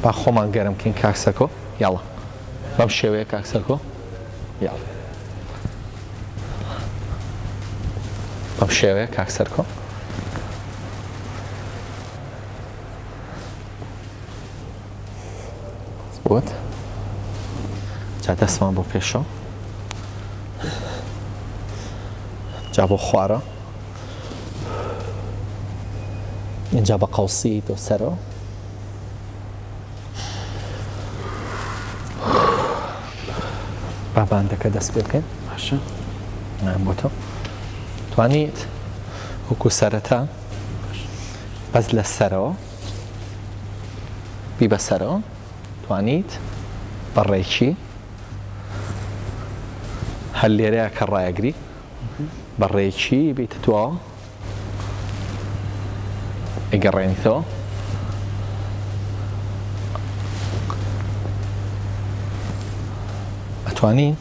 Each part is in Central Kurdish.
با خۆمان گەرم کەین کاک سەرکۆ یاڵا بەم شێوەیە کاک سەرکۆ یاڵا بەم شێوەیە کاک سەرکۆ بۆت جا دەستمان بۆ پێشەوە جا بۆ خوارە ئینجا بە قەوسی تۆ سەرەوە با باندەکە دەست پێ بکەین باشە بۆ تۆ توانیت وەکو سەرەتا بەس لە سەرەوە بی بەسەرەوە توانیت بە ڕێکی هەر لێرەیە کە ڕایەگری بە ڕێکی بیتە دواوە ئەگەڕێنیتەوە ئەتوانی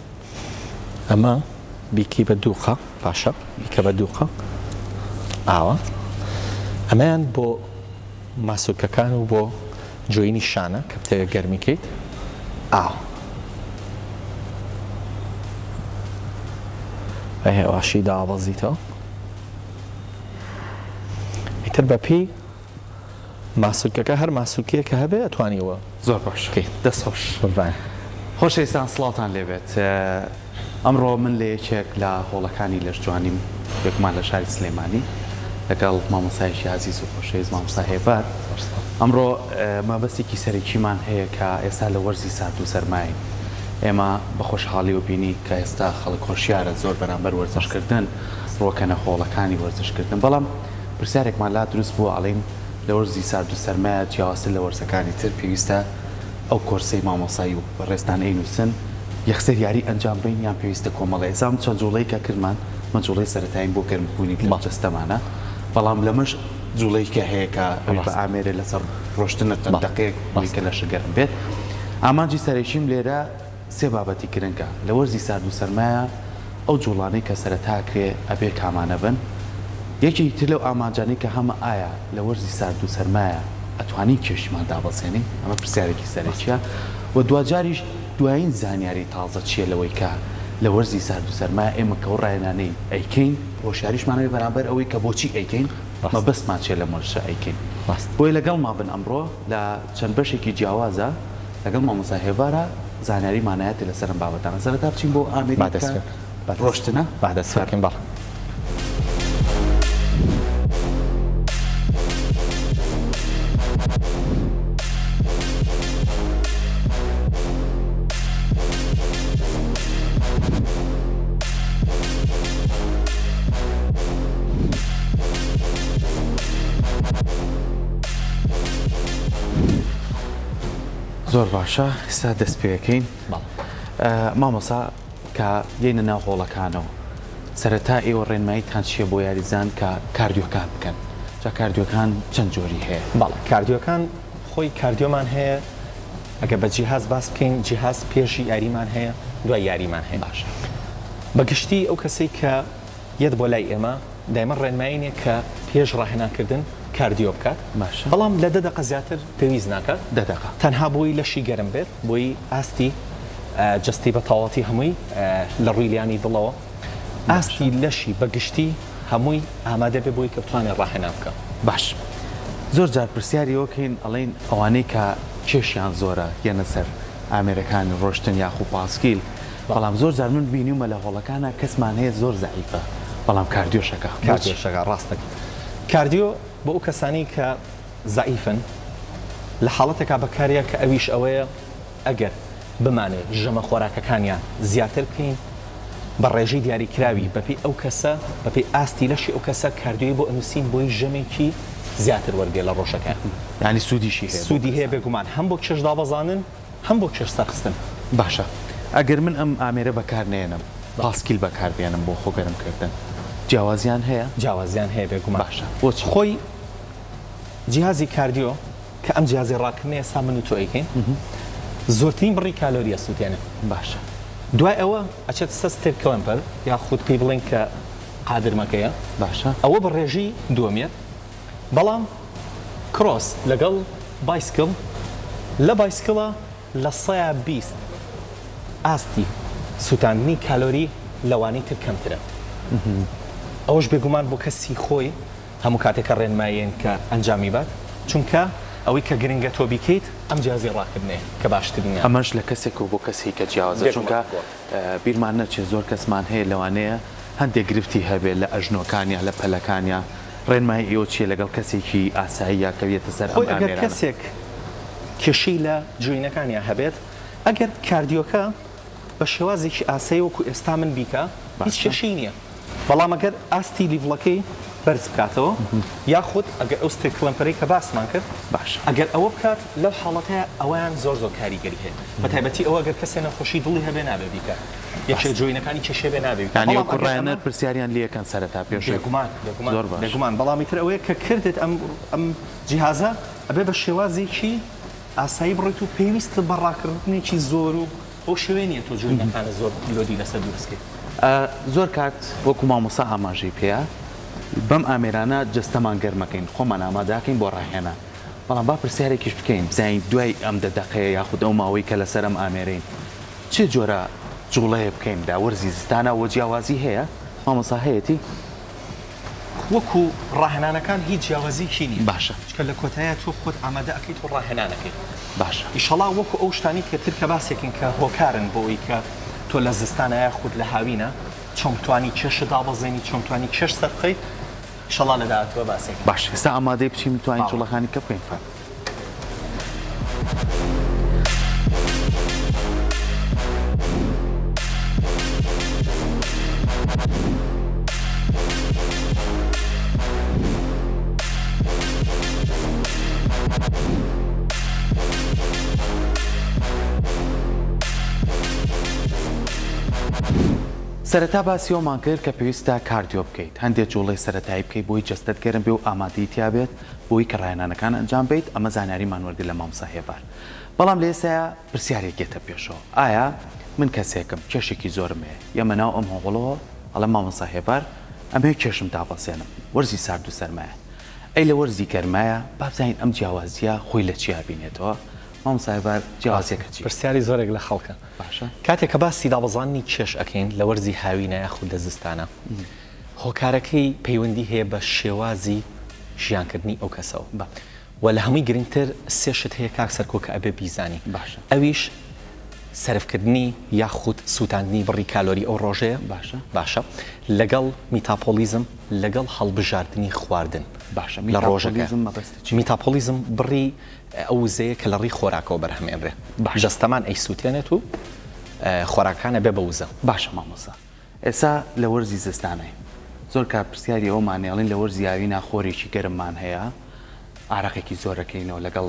ئەمە بیکی بە دووقە باشە بیکە بە دووقە ئاوە ئەمەیان بۆ ماسولکەکان و بۆ joint ی شانە کە بتەوێت گەرمی کەیت ئاو بە هێواشی دابەزیتەوە ئیتر بە پێی ماسولکەکە هەر ماسولکەیە کە هەبێ ئەتوانی ئەوە زۆر باش بکەیت. دەست خۆش. قوربان. خۆشەویستان سڵاوتان لێبێت ئەمڕۆ من لە یەکێک لە هۆڵەکانی لەشجوانیم بێگومان لە شاری سلێمانی لەگەڵ مامۆستایەکی ئازیز و خۆشەویست مامۆستا هێڤار ئەمڕۆ مەبەستێکی سەرەکیمان هەیە کە ئێستا لە وەرزی سارد و سەرماین ئێمە بە خۆشحاڵیەوە بینی کە ئێستا خەڵک هۆشیارە زۆر بەرامبەر وەرزشکردن ڕۆکەنە هۆڵەکانی وەرزشکردن بەڵام پرسیارێکمان لا دروست بووە ئەڵێین لە وەرزی سارد و سەرمایە جیاوازتر لە وەرزەکانی تر پێویستە ئەو کۆرسەی مامۆستای و بەڕێزتان ئەینوسن یەکسەر یاری ئەنجام بەین یان پێویستە کۆمەڵێ ئێستا ئەم چەند جوڵەی کە کردمان مە جوڵەی سەرەتایین بۆ گەرم بوونی لە جەستەمانە بەڵام لەمەش جوڵەی کە هەیە کە ئەویش بە ئامێرێ لەسەر ڕۆشتنە چەند دەقەیەک بووی کە لەشە گەرم بێت ئامانجی سەرەکیم لێرە سێ بابەتی گرنگە لە وەرزی سارد و سەرمایە ئەو جوڵانەی کە سەرەتا ئەکرێ ئەبێ کامانە بن؟ یەکێکی تر لەو ئامانجانەی کە هەمە ئایا لە وەرزی سارد و سەرمایە ئەتوانین کێشیمان دابەزێنین؟ ئەمە پرسیارێکی سەرەکیە و دواجاریش دوایین زانیاری تازە چیە لەوەی کە لە وەرزی سارد و سەرمایە ئێمە کە ئەو ڕاهێنانەی ئەیکەین هۆشیاریشمان هەبێ بەرامبەر ئەوەی کە بۆچی ئەیکەین مەبەستمان چیە لەم وەرزشە ئەیکەین بۆیە لەگەڵمان بن ئەمڕۆ لە چەند بەشێکی جیاوازە لەگەڵ مامۆستا هێڤارا زانیاریمان ئەیاتێ لەسەر ئەم بابەتانە سەرەتا بچین بۆ ئامێری کە ڕۆشتنە. با دەست پێ بکەین بەڵێ. زۆر باشە ئێستا دەست پێەکەین مامۆسا کە یەینە ناو هۆڵەکانەوە سەرەتا ئێوە ڕێنماییتان چییە بۆ یاریزان کە کاردیۆکان بکەن جا کاردیۆکان چەند جۆری هەیە؟ بەڵێ کاردیۆکان خۆی کاردیۆمان هەیە ئەگە بە جیهاز باس بکەین جیهاز پێشی یاریمان هەیە دوای یاریمان هەیە باشە بە گشتی ئەو کەسەی کە یەت بۆ لای ئێمە دایمە ڕێنمایی نیە کە پێش ڕاهێنان کردن کاردیۆ بکات باشە بەڵام لە دە دەقە زیاتر پێویست ناکات دە دەقە تەنها بۆی لەشی گەرم بێت بۆی ئاستی جەستەی بە تەواوەتی هەمووی لە ڕووی لیانی دڵەوە ئاستی لەشی بە گشتی هەمووی ئامادە بێ بۆی کە بتوانێت ڕاهێنان بکا. باش زۆر جار پرسیاری ئەوە کەین ئەڵێین ئەوانەی کە کێشیان زۆرە یەنە سەر ئامێرەکانی ڕۆشتن یاخو پاسکیل بەڵام زۆر جار من بینیومە لە هۆڵەکانا کەسمان هەیە زۆر زەعیفە بەڵام کاردیۆش ئەکا بۆچی؟ کاردیۆش ئەکا ڕاست دەکەی کاردیۆ بۆ ئەو کەسانەی کە زەعیفن لە حاڵەتێکا بەکاریە کە ئەویش ئەوەیە ئەگەر بمانەوێت ژەمە خۆراکەکانیان زیاتر بکەین بە ڕێژەی دیاریکراوی بەپێی ئەو کەسە بەپێی ئاستی لەشی ئەو کەسە کاردیۆی بۆ ئەنووسین بۆی ژەمێکی زیاتر وەرگێ لە ڕۆژەکەیان. یانی سوودیشی هەیە بۆ سوودی هەیە بێگومان هەم بۆ کێش دابەزاندن هەم بۆ کێش سەرخستن. باشە ئەگەر من ئەم ئامێرە بەکار نەیەنم پاسکیل بەکار بێنم بۆ خۆ گەرم کردن جیاوازیان هەیە؟ جیاوازیان هەیە بێگومان. باشە بۆچی؟ خۆی جیهازی کاردیۆ کە ئەم جیهازی ڕاکردنە ئێستا من و تۆ ئەیکەین زۆرترین بڕی کالۆری ئەسووتێنێ. باشە. دوای ئەوە ئەچێت سەر step climber یاخود پێی بڵێن کە قادرمەکەیە. باشە. ئەوە بە ڕێژەی دووەمیەت. بەڵام cross لەگەڵ بایسکل لە بایسکڵە 20% ئاستی سووتاندنی کالۆری لەوانەی تر کەمترە. ئەوەش بێگومان بۆ کەسی خۆی هەموو کاتێک کە ڕێنمایین کە ئەنجامی بات، چونکە ئەوەی کە گرنگە تۆ بیکەیت ئەم جیازی ڕاکردنەیە کە باشترینە. ئەمەش لە کەسێکەوە بۆ کەسی کە جیاوازە، چونکە بیرمان نەچێت زۆر کەسمان هەیە لەوانەیە هەندێک گرفتی هەبێت لە ئەژنۆکانیا لە پەلەکانیا، ڕێنمایی ئێوە چییە لەگەڵ کەسێکی ئاساییە کە یەتە سەر ئەم خۆی ئەگەر ئامێرانە؟ کەسێک کێشەی لە joint ەکانیا هەبێت ئەگەر cardio کە بە شێوازێکی ئاسایی وەکو ئێستا من بیکا هیچ باشە. کێشەی نییە، بەڵام ئەگەر ئاستی level ەکەی بەرز بکاتەوە یاخود ئەگەر ئەو stair climber ەی کە باسمان کرد باشە. ئەگەر ئەوە بکات لەو حاڵەتەیا ئەوەیان زۆر زۆر کاریگەری هەیە بە تایبەتی ئەوە ئەگەر کەسێ نەخۆشی دڵی هەبێ نابێ بیکا یەکێ باشە. joint ەکانی کێشەی بێ نابێ بیکا یانی بەڵام وەکو ئەگەر ئەمە ڕاهێنەر پرسیاریان لێ ئەکەن سەرەتا پێشێک بێگومان بێگومان زۆر باشە. بێگومان بەڵام ئیتر ئەوەیە کە کردت ئەم ئەم جیهازە ئەبێ بە شێوازێکی ئاسایی بڕۆیت و پێویستت بە ڕاکردنێکی زۆر و بەو شێوەیە نییە تۆ joint ەکانت زۆر load ی لەسەر دروست کەیت. زۆر کات وەکو مامۆستا ئاماژەی پێیا بەم ئامێرانە جەستەمان گەرمەکەین خۆمان ئامادەکەین بۆ ڕاهێنان بەڵام با پرسیارێکیش بکەین بزانین دوای ئەم دە دەقەیە یاخود ئەو ماوەی کە لەسەر ئەم ئامێرەین چ جۆرە جوڵەیە بکەین لە وەرزی زستانا وە جیاوازی هەیە مامۆستا هەیەتی؟ وەکو ڕاهێنانەکان هیچ جیاوازیەکی نیە. باشە. چونکە لە کۆتاییا تۆ خۆت ئامادە ئەکەیت و ڕاهێنان ئەکەیت. باشە. ئیشەڵا وەکو ئەو شتانەی کە تر کە باسێکن کە هۆکارن بۆ ئەوەی کە تۆ لە زستانا یاخود لە هاوینە چۆن بتوانی کێشت دابەزێنی چۆن بتوانی کێش سەربخەیت ئیشەڵا لە داهاتووە باسێکن. باشە ئێستا ئامادەی بچین بتوانین بەڵێ. جوڵەکانی کە بکەین فەرموو. سەرەتا باسی ئەومان کرد کە پێویستە cardio بکەیت، هەندێک جوڵەی سەرەتایی بکەیت بۆی جەستەت گەرم بێ و ئامادەیی تیا بێت بۆی کە ڕاهێنانەکان ئەنجام بەیت، ئەمە زانیاریمان وەرگرت لە مامۆستا هێڤار. بەڵام لە ئێستایا پرسیارێک یەتە پێشەوە، ئایا من کەسێکم کێشێکی زۆرم هەیە، یەمە ناو ئەم هۆڵەوە ئەڵێم مامۆستا هێڤار ئەمەوێ کێشم دابەزێنم، وەرزی سارد و سەرمایە، ئەی لە وەرزی گەرمایە با بزانین ئەم جیاوازییە خۆی لە چیا بینێتەوە؟ مامۆستا هێڤار جیاوازییەکە چییە؟ پرسیاری زۆرێک لە خەڵکە. باشە. کاتێک کە باسی دابەزاندنی کێش ئەکەین لە وەرزی هاوینە یاخود لە زستانە، هۆکارەکەی پەیوەندی هەیە بە شێوازی ژیانکردنی ئەو کەسەوە. وە لە هەمووی گرنگتر سێ شت هەیە کاک سەرکۆ کە ئەبێ بیزانی باشە. ئەویش سەرفکردنی یاخود سووتاندنی بڕی کالۆری ئەو ڕۆژەیە باشە. باشە لەگەڵ metabolism لەگەڵ هەڵبژاردنی خواردن باشە لە ڕۆژەکە. metabolism مەبەستت چیە؟ metabolism بڕی ئەو وزەیە کە لە ڕێی خۆراکەوە بەرهەم ئێنرێ باشە. جەستەمان ئەیسووتێنێت و خۆراکەکان ئەبێ بە وزە. باشە مامۆستا ئێستا لە وەرزی زستاناین زۆر کات پرسیاری ئەوەمان هەیە ئەڵێن لە وەرزی هاوینا خۆرێکی گەرممان هەیە ئارەقێکی زۆر ئەکەینەوە لەگەڵ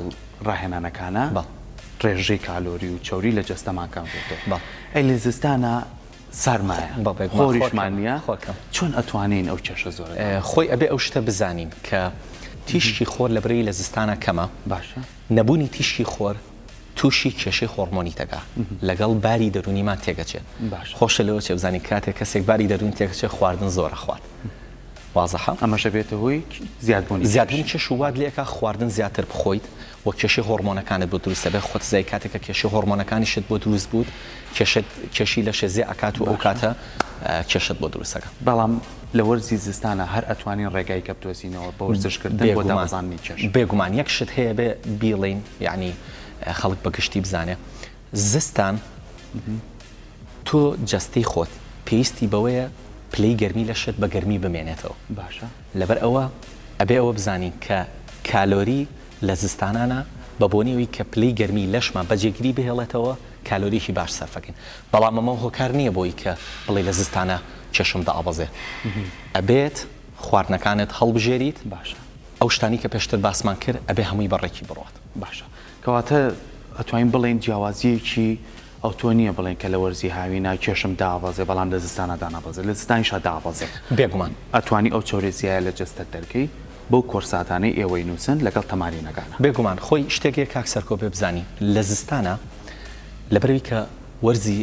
ڕاهێنانەکانا ڕێژەی کالۆری و چەوری لە جەستەمان کەم بێتەوە ئەی لە زستانا سارمایە خۆریشمان نییە چۆن ئەتوانین ئەو کێشە زۆرە خۆی ئەبێ ئەو شتە بزانین کە تیشکی خۆر لە برەی لە زستانا کەمە باشە نەبوونی تیشکی خۆر تووشی کێشەی هۆڕمۆنی دەکا لەگەڵ باری دەروونیمان تێکەچێت باشە. خۆشە لەوە چێ بزانین کاتێک کەسێک باری دەروونی تێکەچێت خواردن زۆر ئەخوات وازحە؟ ئەمەش ئەبێتە هۆی زیادبوونی کێش. زیادبوونی کێش و وات لێ ئەکا خواردن زیاتر بخۆیت و کێشەی هۆڕمۆنەکانت بۆ دروست ئەبێت خۆت زای کاتێک کە کێشەی هۆڕمۆنەکانیشت بۆ دروست بووت کێشت کێشی لەشێ زێ ئەکات و ئەو باشە. کاتە کێشت بۆ دروست ئەکا. بەڵام لە وەرزی زستانا هەر ئەتوانین ڕێگای کە بدۆزینەوە بە وەرزشکردن بۆ بێگومان دابەزاندنی کێش. بێگومان یەک شت هەیە بێ بیڵێین یەعنی خەڵک بە گشتی بزانێ زستان تۆ جەستەی خۆت پێویستی بەوەیە پلەی گەرمی لەشت بە گەرمی بمێنێتەوە. باشە. لەبەر ئەوە ئەبێ ئەوە بزانین کە کالۆری لە زستانانا بە بۆنەی ئەوەی کە پلەی گەرمی لەشمان بە جێگیری بهێڵێتەوە کالۆریی باش سەرفەکەین بەڵام ئەمە هۆکار نییە بۆی کە بڵێی لە زستانا کێشم دابەزێ ئەبێت خواردنەکانت هەڵبژێریت باشە. ئەو شتانەی کە پێشتر باسمان کرد ئەبێ هەمووی بە ڕێکی بڕوات. باشە کەواتە ئەتوانین بڵێین جیاوازییەکی ئەوتۆ نییە بڵێین کە لە وەرزی هاوینا کێشم دابەزێ بەڵام لە زستانا دانابەزێ لە زستانیشا دابەزێ. بێگومان. ئەتوانی ئەو چەوریە زیایە لە جەستەت دەرکەی بەو کۆرساتانەی ئێوەی نووسن لەگەڵ تەمارینەکانا. بێگومان خۆی شتێک هەیە کاک سەرکۆ بێ بزانی لە زستانا لەبەرئەوەی کە وەرزی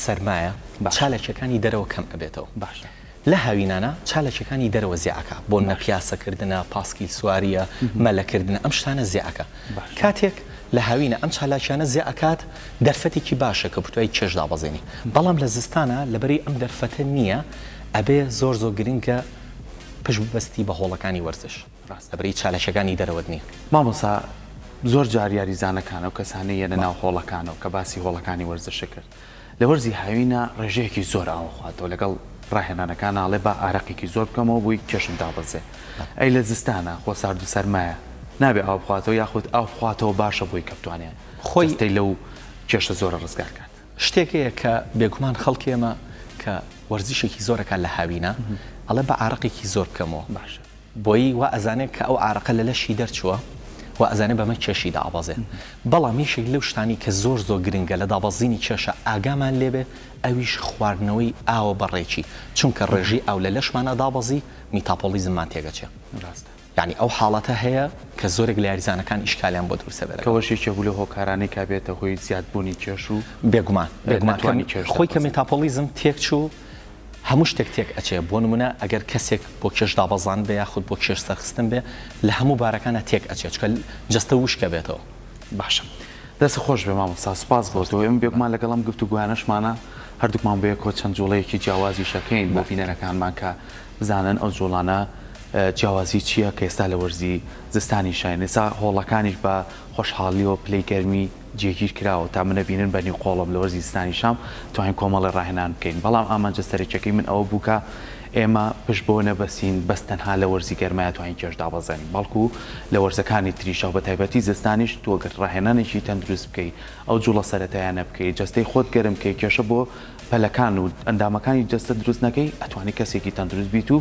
سەرمایە باشە. چالاکیەکانی دەرەوە کەم ئەبێتەوە. باشە. لە هاوینانا چالاکیەکانی دەرەوە زیا ئەکا بۆنمونە باشە. پیاسە کردنە پاسکیل سواریە مەلە کردنە ئەم شتانە زیا ئەکا باشە. کاتێک لە هاوینە ئەم چالاکیانە زیا ئەکات دەرفەتێکی باشە کە بتوای کێش دابەزێنی، بەڵام لە زستانا لەبەرەی ئەم دەرفەتە نییە ئەبێ زۆر زۆر گرنگە پشت ببەستی بە هۆڵەکانی وەرزش لەبەرەی چالاکیەکانی دەرەوەت نییە. مامۆستا زۆر جار یاریزانەکان ئەو کەسانەی یەنە ناو هۆڵەکانەوە کە باسی هۆڵەکانی وەرزشت کرد لە وەرزی هاوینە ڕێژەیەکی زۆر ئاو ئەخواتەوە لەگەڵ ڕاهێنانەکانا ئەڵێ با ئارەقێکی زۆر بکەمەوە بۆی کێشم دابەزێ ئەی لە زستانا خۆ سارد و سەرمایە نابێ ئاو بخواتەوە یاخود ئاو بخواتەوە باشە بۆی کە بتوانێ خۆی جەستەی لەو کێشە زۆرە ڕزگار کات. شتێک هەیە کە بێگومان خەڵکی ئێمە کە وەرزشێکی زۆر ئەکات لە هاوینا ئەڵێ با ئارەقێکی زۆر بکەمەوە باشە. بۆیی وا ئەزانێ کە ئەو ئارەقە لە لەشی دەرچووە وا ئەزانێ بەمە کێشی دائەبەزێ بەڵام یەکێک لەو شتانەی کە زۆر زۆر گرنگە لە دابەزینی کێشە ئاگامان لێبێ ئەویش خواردنەوەی ئاوە بە ڕێکی چونکە ڕێژەی ئاو لە لەشمانا دابەزی میتاپۆڵیزممان تێگەچێ ڕاستە. یانی ئەو حاڵەتە هەیە کە زۆرێک لە یاریزانەکان ئیشکالیان بۆ دروست ئەبێ لەگەڵ. کەوەش یەکێک بوو لەو هۆکارانەی کە بێتە هۆی زیادبوونی کێش و بێگومان بێگومان کە نەتوانی کێش خۆی کە دابەزێنی. میتاپۆڵیزم تێکچوو هەموو شتێک تێک ئەچێ بۆ نمونە ئەگەر کەسێک بۆ کێش دابەزاند بێ یاخود بۆ کێش سەرخستن بێ لە هەموو بارەکانا تێک ئەچێ چونکە جەستە وشک ئەبێتەوە. باشە دەستت خۆش بێ مامۆستا سوپاس بۆ تۆ ئێمە بێگومان لەگەڵ ئەم گفتوگۆیانەشمانە هەردووکمان بەیەکەوە چەند جوڵەیەکی جیاوازیش ئەکەین بۆ بینەرەکانمان کە بزانن ئەو جوڵانە جیاوازی چییە کە ئێستا لە وەرزی زستانیشاین ئێستا هۆڵەکانیش بە خۆشحاڵیەوە پلەی گەرمی جێگیر کراوە تا منە بینن بە نیو قۆڵم لە وەرزی زستانی شام توانین کۆمەڵێ ڕاهێنان بکەین بەڵام ئامانجە سەرەکیەکەی من ئەوە بوو کە ئێمە پشت بەوە نەبەستین بەس تەنها لە وەرزی گەرمایە توانین کێش دابەزێنین بەڵکو لە وەرزەکانی تریشا و بە تایبەتی زستانیش تۆ گەر ڕاهێنانێکی تەندروست بکەی ئەو جوڵە سەرەتایانە بکەی جەستەی خۆت گەرم کەی کێشە بۆ پەلەکان و ئەندامەکانی جەستە دروست نەکەی ئەتوانی کەسێکی تەندروست بیت و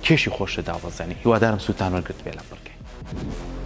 کێشی خۆشت دابەزێنی هیوادارم سوودتان وەرگرتبێ لەم بڕگەیە.